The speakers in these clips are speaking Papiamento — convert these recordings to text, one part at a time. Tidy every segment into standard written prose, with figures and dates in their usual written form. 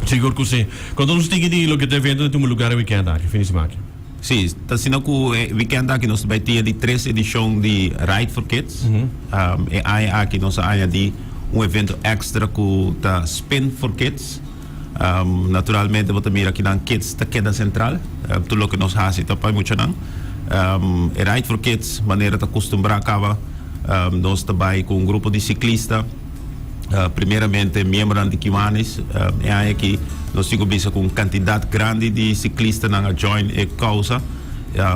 Sigur cu si. Conta nos tiki di loke ta evento ta tuma lugar e weekend aki, fin di siman aki. Si, ta asina cu e weekend aki nos ta bay tin e di tres edicion di Ride for Kids. E aña aki nos a añadi un evento extra cu ta Spin for Kids. Naturalmente bo ta mira kinan kids ta keda central. Tur loke nos haci ta pa e muchanan. E Ride for Kids manera ta custumbra caba nos ta bay cu un grupo di ciclista. Primeramente miembronan di Kiwanis. E aña aki nos tin cu bisa cu un cantidad grandi di ciclistanan a join e causa.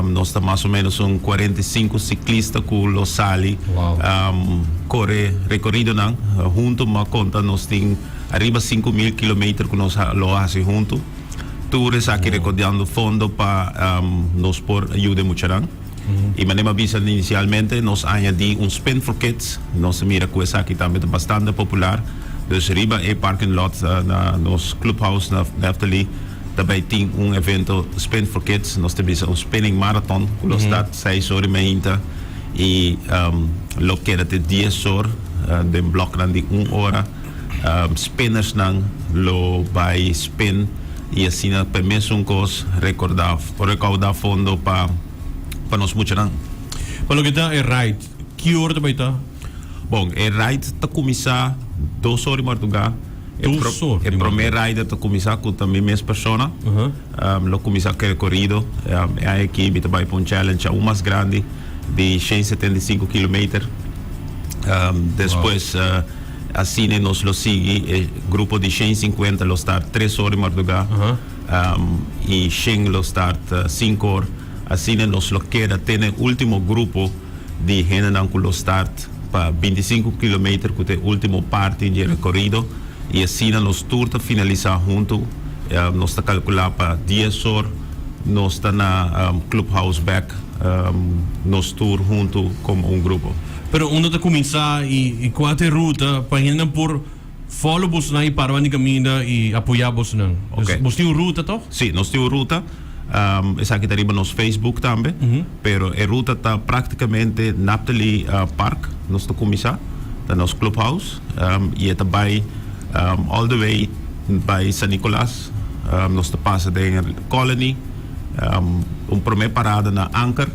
Nos ta mas o menos un 45 ciclista cu lo sali core recoridonan hunto. Ma conta nos tin ariba 5000 kilometer cu nos lo haci hunto. Tur esaki recaudeando fondo pa nos por yuda e muchanan. Y manera mi a bisa inicialmente, nos añadi un Spin for Kids. Nos a mira cu esaki tambe ta bastante popular. Dus riba e parking lot na nos clubhouse na Neftali ta bay tin un evento Spin for Kids. Nos ta bisa un spinning marathon cu lo start seis or y meinta y lo keda te dies or den bloknan di un ora. Spinnersnan lo bay spin y asina pa e mesun cos recorda recauda fondo pa pa nos muchanan. Pa loke ta e ride, ki ora ta bay ta? Bon, e ride ta cuminsa dos or di marduga. E Dos or e di prome marduga. rider ta cuminsa cu ta mi mes persona. Lo cuminsa cu e recorido. E aña aki mi ta bay pa un challenge aun mas grandi di 175 kilometer. Despues asina nos lo sigui e grupo di 150 lo start tres or di marduga y shen lo start cinco or. Asina nos lo keda te na e ultimo grupo di hendenan cu lo start pa 25 kilometer cu ta e ultimo parti di e recorido y asina nos tur ta finalisa hunto. Nos ta calcula pa dies or nos ta na Clubhouse bek nos tur hunto como un grupo. Pero unda ta cuminsa y cua ta e ruta pa hendenan por follow bosonan y para banda di caminda y apoya bosonan? Ok. Bos tin un ruta toch? Si, nos tin un ruta. Esaki ta riba nos Facebook tambe. Pero e ruta ta practicamente Naptali Park nos ta cuminsa, ta nos clubhouse y e ta bay all the way bay San Nicolas. Nos ta pasa den Colony, un prome parada na Anker,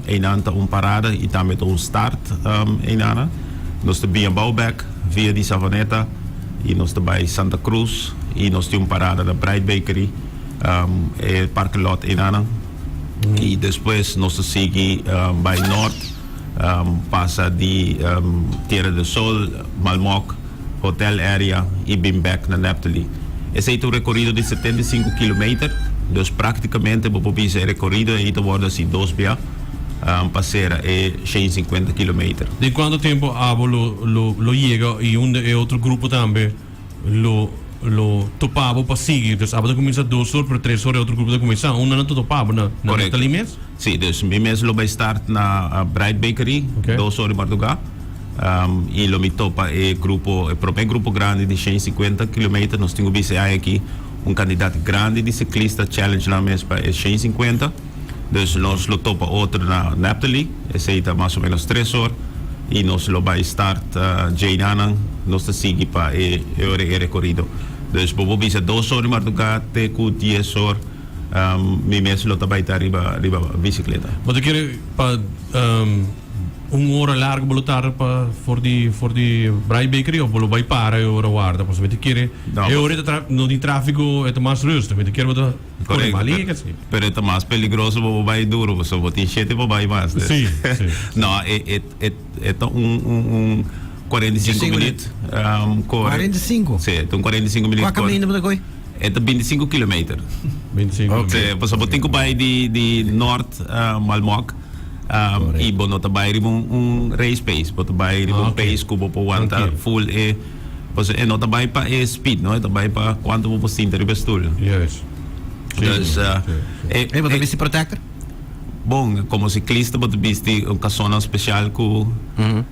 eynan ta un parada y tambe ta un start eynana. Nos ta bin abao bek via di Savaneta y nos ta bay Santa Cruz y nos tin un parada na Bright Bakery, e parking lot eynana. Y despues nos ta sigui bay nort, pasa di Tierra del Sol, Malmok, Hotel area y bin bek na Neptali. Esey ta un recorido di 75 kilometer, dus practicamente bo por bisa e recorido ey ta wordo haci dos bia pa cera e 150 kilometer. Den cuanto tempo abo lo lo lo yega y unda e otro grupo tambe lo lo topa bo pa sigui? Dus abo ta cuminsa dos or pero tres or e otro grupo ta cuminsa. Unda nan ta topa bo? Na na Correcto. Neptali mes? Si, dus mi mes lo bay start na Bright Bakery dos or di marduga. Y lo mi topa e grupo, e prome grupo grandi di 150 kilometer. Nos tin cu bisa e aña aki un cantidad grandi di ciclista challenge nan mes pa e 150. Dus nos lo topa otro na Neptali, esey ta mas o menos tres or. Y nos lo bay start djeynanan, nos ta sigui pa e ora e recorido. Dus bo por bisa dos or di marduga te cu dies or mi mes lo ta bay ta riba riba bicicleta. Bo ta kere pa Un ora largo bo lo tarda pa for di for di Bright Bakery of bo lo bai para e ora warda? Pasobra mi ta kere No, e ora e ta tra no tin trafico e ta mas rustig. Mi ta kere bo ta kore Correcto, mas pero, liga si. pero e ta mas peligroso bo bo bai duro pasobra bo tin shete pa bai mas. Dus. Si, si, si. No, e e e e ta un un un 45 45 minuut um, kore. 45? Si, e ta un 45 minuut Kua kore. kaminda bo ta koi? E ta 25 kilometer. 25 Ok. Si, pasobra bo tin ku bai di di Noord uh, Malmok. Y bo no ta bai riba un un race pace, bo ta bai riba un pace cu bo por wanta full e, pasobra e no ta bai pa e speed no, e ta bai pa cuanto bo por sinta riba e stoel. Juist. Dus, e, Ey, bo ta bisti protector? Bon, como ciclista bo ta bisti un casonnan special cu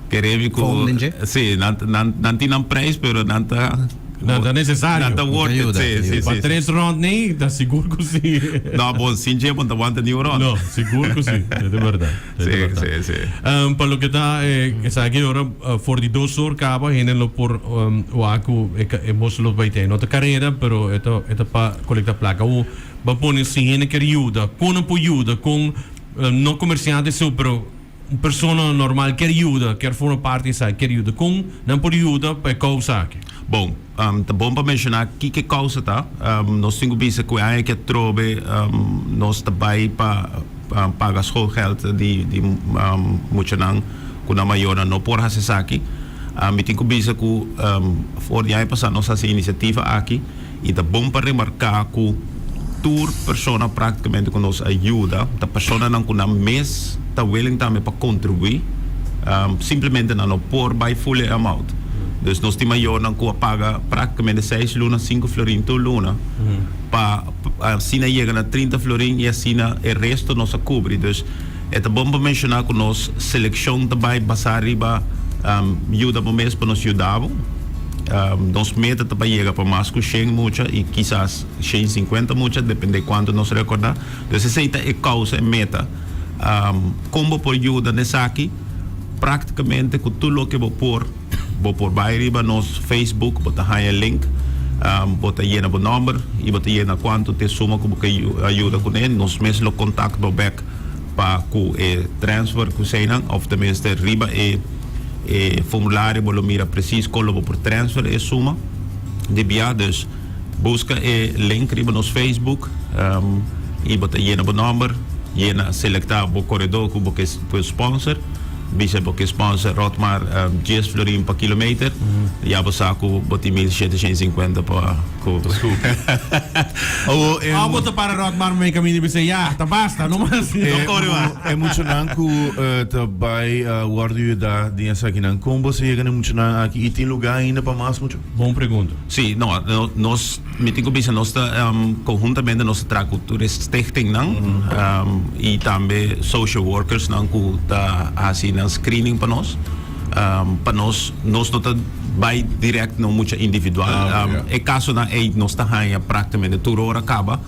kere mi cu, Foam den dje? si, nan nan nan tin nan prijs pero nan ta. Nan ta necesario. Nan ta worth it, si, si, si. Pa tres rond nee, ta sigur cu si. No, bon, sin dje bon ta wanta ni un rond. No, sigur cu si. E ta berdad. Si, si, si. Pa loke ta esaki ora for di dos or caba hende lo por wak cu e bos lo bay ten. No ta carera, pero e ta e ta pa colecta placa. Awo bo a pone si hende kier yuda, con nan por yuda? Con no comerciante so, pero Un persona normal kier yuda, kier forma parti di esaki, kier yuda. Kon nan por yuda pa e kousa aki? Bon, ta bon pa menshoná kiko e kousa ta. Nos tin ku bisa ku e aña aki atrobe nos ta bai pa paga schoolgeld di di muchanan ku nan mayornan no por hasi esaki. Mi tin ku bisa ku for di aña pasá nos hasi e inisiativa aki i ta bon pa remarká ku Tur persona práktikamente ku nos a yuda ta personanan ku nan mes ta willing tambe pa kontribuí, simplemente nan no por bai full e amount. Dus nos tin mayornan ku a paga práktikamente seis luna, sinku florin tur luna pa asina yega na 30 florin i asina e resto nos a kubri. Dus e ta bon pa menshoná ku nos selekshon ta bai basá riba yuda bo mes pa nos yuda bo. Nos meta ta pa yega pa mas ku shen mucha i kisas 150 mucha, depende cuanto nos recorda. Dus esey ta e causa, e meta. Con bo por yuda n'esaki? Practicamente cu tur loke bo por. Bo por bay riba nos Facebook, bo ta haya link, bo ta yena bo nomber y bo ta yena cuanto t'e suma cu bo ke yuda cune. Nos mes lo contact bo bek pa cu e transfer cu eseynan of tenminste riba e formulario bo lo mira precies con lo bo por transfer e suma di bia. Dus. Buska e link riba nos Facebook i bo ta yena bo nòmber, yena selektá bo koredó ku bo ke sponsor, bisa bo ke sponsor Rotmar dies florin pa kilometer, ya bo sa ku bo tin 1750 pa ku. Òf bo ta para Rotmar mei kaminda i bisa ya, ta basta, no mas. No kore mas. E muchanan ku ta bai wòrdu yudá den esakinan, kon bo sa yega na e muchanan aki i tin lugá ainda pa mas mucha? Bon pregunta. Sí, no, nos, mi tin ku bisa nos ta konhuntamente nos ta traha ku tur e stichtingnan i tambe social workersnan ku ta hasi nan screening pa nos. Pa nos, nos no ta bai dirèkt na un mucha individual. E kasonan ei nos ta haña práktikamente tur ora kaba,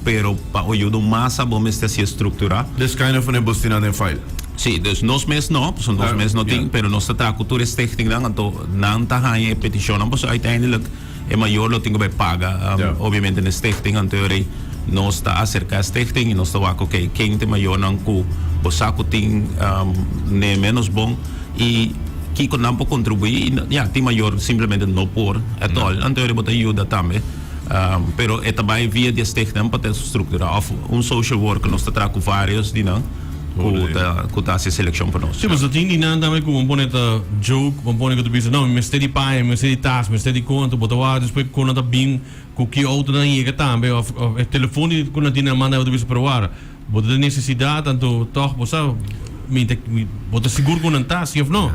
pero pa oyuda un masa bo mester hasi e strukturá. This kind of e bos tin nan den file. Sí, dus nos mes no, pasobra nos mes no tin, pero nos ta traha ku tur e stichtingnan, anto nan ta haña e petishonnan, pasobra uiteindelijk e mayor lo tin ku bai paga, obviamente na e stichting, anto e rei nos ta aserká e stichting i nos ta wak, oke, ken ta e mayornan ku bo sa ku tin ne ménos bon i kiko nan por kontribuí, i ya, tin mayor simplemente no por at all, anto e rei bo ta yuda tambe. Pero e ta bai via di e stichting pa ta strukturá, òf un social worker, nos ta traha ku vários di nan. Ku ta ku ta hasi selekshon pa nos. Sí, pasobra tin di nan tambe ku bo pone ta joke, bo pone ku ta bisa, no, mi mester di paña, mi mester di tas, mi mester di kon, anto bo ta wak despues kon nan ta bin, ku ki outo nan yega tambe, òf òf e telefon di ku nan tin na man tambe bo ta bisa, pero wara, bo ta den nesesidat, anto tòg bo sa, mi ta mi bo ta sigur ku nan ta, si òf no?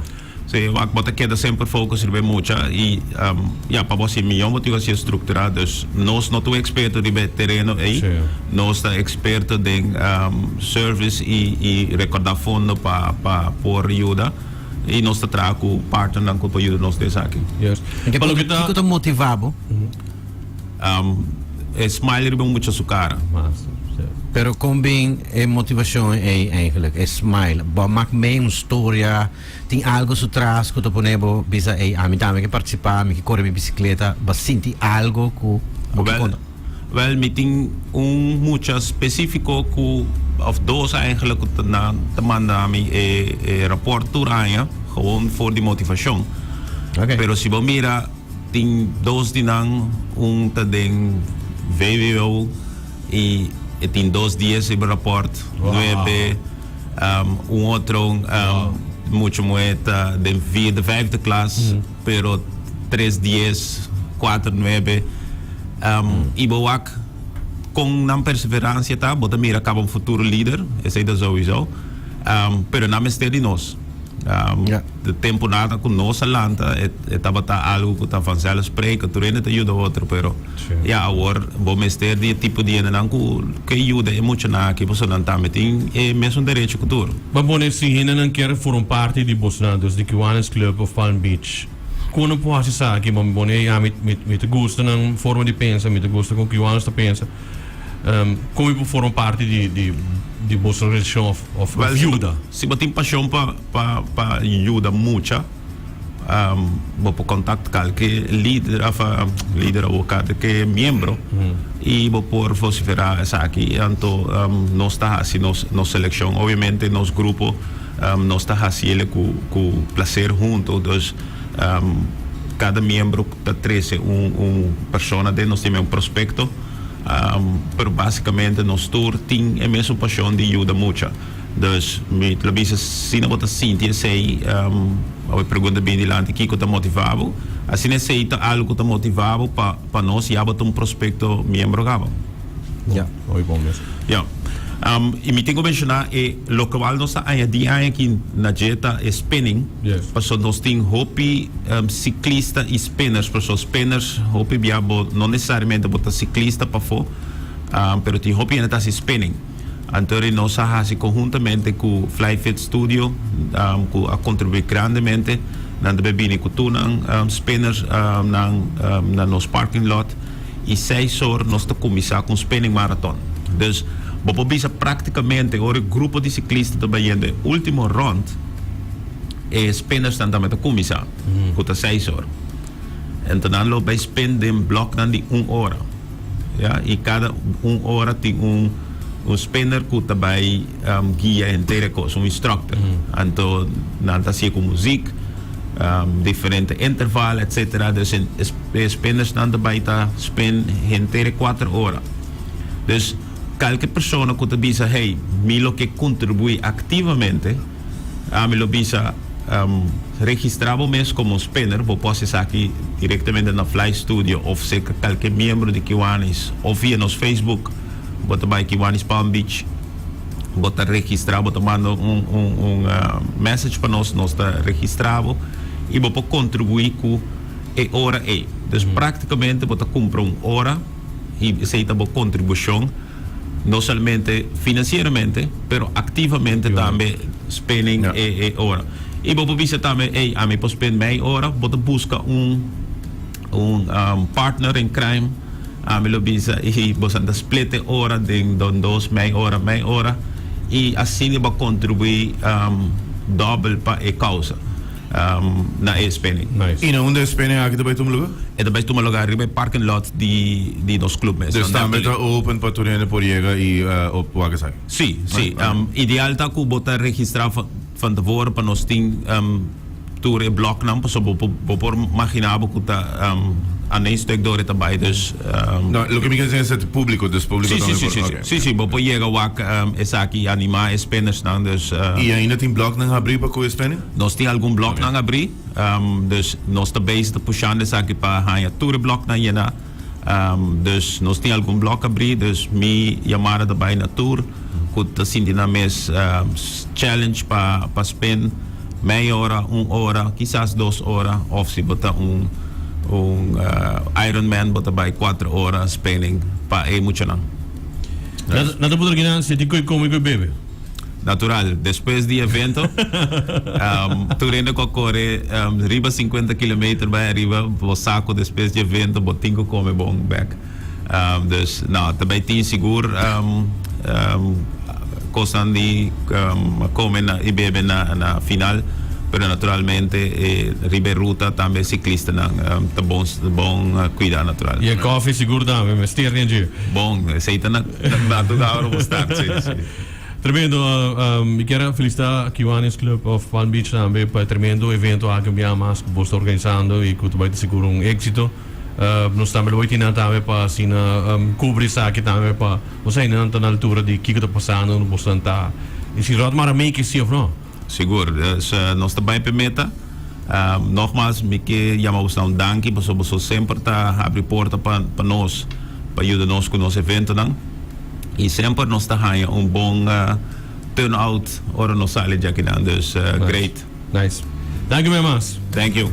Sí, wak bo ta keda semper focus riba e mucha i ya pa bo hasi miyon bo tin ku hasi strukturá. Dus nos no ta un eksperto riba e tereno ei. Nos ta eksperto den service i i rekordá fondo pa pa por yuda i nos ta traha ku partnernan ku por yuda nos den esaki. Pa loke ta. Kiko ta motivá bo? E smile riba un mucha su cara. Pero kon bin e motivashon ei eigenlijk, e smile? Bo a mak mee un storia? Tin algo su tras ku ta pone bo bisa ey ami tambe ke partisipá, mi ke kore mi bisikleta, bo a sinti algo ku bo ke konta? Wel, mi tin un mucha spesífiko ku, òf dos eigenlijk, ku ta nan ta manda mi e e rapòrt tur aña, gewoon for di motivashon. Pero si bo mira tin dos di nan, un ta den vwo i e tin dos dies riba rapòrt, nuebe. Un otro mucha muhe ta den vierde, vijfde klas, pero tres dies, kuater nuebe. I bo wak kon nan perseverancia ta, bo ta mira kaba un futuro lider, esei ta souiso. Pero nan mester di nos. De temporada ku nos a lanta e tabata algu ku ta vanzelfsprekend, tur hende ta yuda otro, pero ya awor bo mester di e tipo di hendenan ku ke yuda e muchanan aki pasobra nan tambe tin e mesun derecho ku tur. Bo pone si hendenan kier forma parti di bosnan, dus di Kiwanis Club of Palm Beach. Kon nan por hasi esaki? Bo mi pone ya mi mi ta gusta nan forma di pensa, mi ta gusta kon Kiwanis ta pensa. Kon mi por forma parti di di di boso organisashon of of Well, yuda? si bo tin pashon pa pa pa yuda mucha, bo por kontakt kalke lider of lider o kalke miembro i bo por vosiferá esaki. Anto nos ta hasi nos nos selekshon. Obviamente nos grupo Nos ta haci ele cu cu placer hunto, dus cada miembro ta trece un un persona den nos tin un prospecto, pero basicamente nos tur tin e mesun pasion di yuda mucha. Dus mi lo bisa asina bo ta sinti esey, abo e pregunta bin dilanti kico ta motiva bo, asina esey ta algo cu ta motiva bo pa pa nos ya bo ta un prospecto miembro caba. Ya. Hopi bon mes. Ya. I mi tin ku menshoná e lokual nos ta añadí aña aki na dje ta e spinning. Yes. Paso nos tin hopi siklista i spinners. Paso spinners hopi bia bo no nesesariamente bo ta siklista pafó, pero tin hopi hende ta hasi spinning. Anto ri nos a hasi konhuntamente ku Fly Fit Studio ku a kontribuí grandemente. Nan ta bai bini ku tur nan spinners nan na nos parking lot. I seis or nos ta kuminsá ku un spinning marathon. Dus, bo por bisa práktikamente ora e grupo di siklista ta bayendo e último rònt, e spinnersnan tambe ta kuminsá, ku ta seis or. Enton nan lo bai spin den blòknan di un ora. Ya, i kada un ora tin un un spinner ku ta bai guia henter e kos, un instructor. Anto nan ta hasié ku muzik, diferente interval, etcetera. Dus e spinnersnan ta bai ta spin henter e kuater ora. Dus kalke persona ku ta bisa, hey, mi lo ke kontribuí aktivamente, ami lo bisa, registrá bo mes komo spinner. Bo por hasi esaki direktamente na Fly Studio òf serka kalke miembro di Kiwanis òf via nos Facebook. Bo ta bai Kiwanis Palm Beach, bo ta registrá, bo ta manda un un un message pa nos, nos ta registrá bo i bo por kontribuí ku e ora ei. Dus práktikamente bo ta kumpra un ora i esei ta bo kontribushon, no solamente finansieramente, pero aktivamente tambe spending e e ora. I bo por bisa tambe, ey, ami por spend mei ora, bo ta buska un un partner in crime, ami lo bisa, i boso ta split e ora den don dos, mei ora, mei ora, i asina bo a kontribuí dòbel pa e kousa. Na e spinning. Nice. I na unda e spinning aki ta bai tuma lugar? E ta bai tuma lugar riba e parking lot di di nos club mes. Dus tambe ta open pa tur hende por yega i op wak esaki? Sí, sí. Ideal ta ku bo ta registrá van tevoren pa nos tin tur e bloknan pasobra bo bo por magina bo ku ta anei stuk dor e ta bai dus. No, loke mi ker segi ta públiko, dus públiko Sí, tambe sí, por, sí, sí, oké. sí, sí, bo por yega wak esaki i animá e spinnersnan dus. I ainda tin bloknan habrí pa ku e spinning? Nos tin algun bloknan abrí, dus nos ta bezig ta pushando esaki pa haña tur e bloknan yená. Dus nos tin algun blok abrí, dus mi yamada ta bai na tur ku ta sinti nan mes challenge pa pa spend mei ora, un ora, kisas dos ora, òf si bo ta un un Ironman bo ta bai kuater ora spinning pa e muchanan. Nan ta puntra kinan si tin koe kome i koe bebe. Natural, despues di evento, tur hende ku a kore riba sinkuenta kilometer bai ariba, bo sa ku despues di evento bo tin ku kome bon bek. Dus, no, ta bai tin sigur kosnan di kome i bebe na final, pero naturalmente riba e ruta tambe e siklistanan ta bon bon kuida natural. I e kòfi sigur tambe, mester den dje. Bon, esei ta na tur ora bo start, si, si. Tremendo, mi kier a felicita Kiwanis Club of Palm Beach tambe pa e tremendo evento aki un bia mas cu bo sta organisando y cu ta bay ta sigur un exito. Nos tambe lo bay tin nan tambe pa asina cubri esaki tambe pa nos hende nan ta na altura di kico ta pasando, unda boso nan ta y si Rotmar a make si of no. Sigur, dus nos ta bay p'e meta. Nogmaals mi ke yama boso un danki pasobra boso semper ta habri porta pa nos pa yuda nos cu nos eventonan. Y semper nos ta haña un bon turnout ora nos sali djakinan. Dus great. Nice. Danki mi mas. Thank you.